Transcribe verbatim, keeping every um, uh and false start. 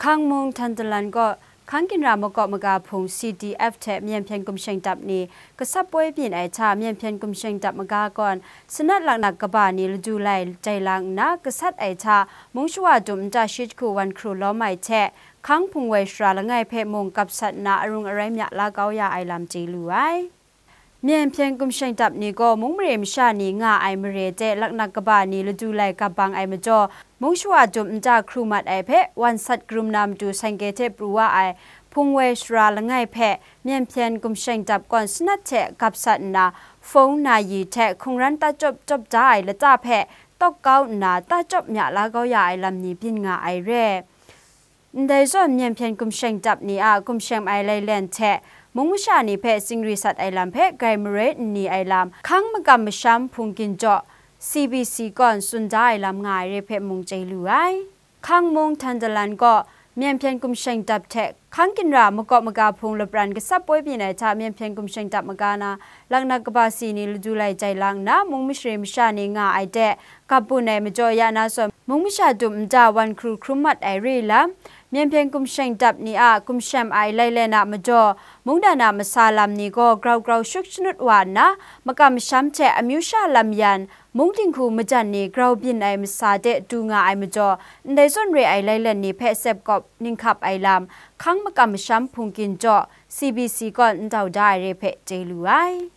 Hkang mung Tandalan gaw hkang ginra makawp maga hpung C D F hte Myen Hpyen Gumsheng Dap ni gasap poi byin ai hta, Myen Hpyen Gumsheng Dap maga gawn sanat laknak kaba ni ladu lai jai lang nna gasat ai hta, mung shawa dum nta shi jahku wan hkru lawm ai hte, hkang hpung woi shara langai hpe mung gap sat nna arung arai mya la kau ya ai lam chye lu ai. Myen Hpyen Gumsheng Dap ni gaw mung mare masha ni nga ai mare de laknak kaba ni ladu lai gap bang ai majaw, mung shawa dum nta hkru mat ai hpe wan sat karum na matu seng-ge hte pru wa ai hpung woi shara langai hpe Myen Hpyen Gumsheng Dap gawn sanat hte gap sat nna, hpung na yi hte hkungran ta chyawp chyawp da ai lata hpe tawk kau nna ta chyawp mya la kau ya ai lam ni byin nga ai re. Ndai zawn Myen Hpyen Gumsheng Dap ni a gumshem ai lailen hte mung masha ni hpe zingri sat ai lam hpe grai maroi n ni ai lam, hkang makam masham hpung ginjaw C B C gawn tsun da ai lam nga ai re hpe mung chye lu ai. Hkang mung Tandalan gaw Myen Hpyen Gumsheng Dap hte hkang ginra makawp maga hpung lapran gasap poi byin ai hta, Myen Hpyen Gumsheng Dap maga na laknak kaba si ni ladu lai jai lang nna, mung mashare masha ni nga ai de gap bun ai majaw ya na zawn, mung masha dum nta wan hkru hkrum mat ai re lam, Myen Hpyen Gumsheng Dap ni a gumshem ai lailen a majaw, mungdan a masa lam ni gaw grau grau shuk shanut wa nna, makam masham hte amyu sha lam yan, mung dinghku majan ni grau byin ai masa de du nga ai majaw, ndai zawn re ai lailen ni hpe sep kawp ninghkap ai lam, hkang makam masham hpung ginjaw C B C gawn n tau da ai re hpe chye lu ai.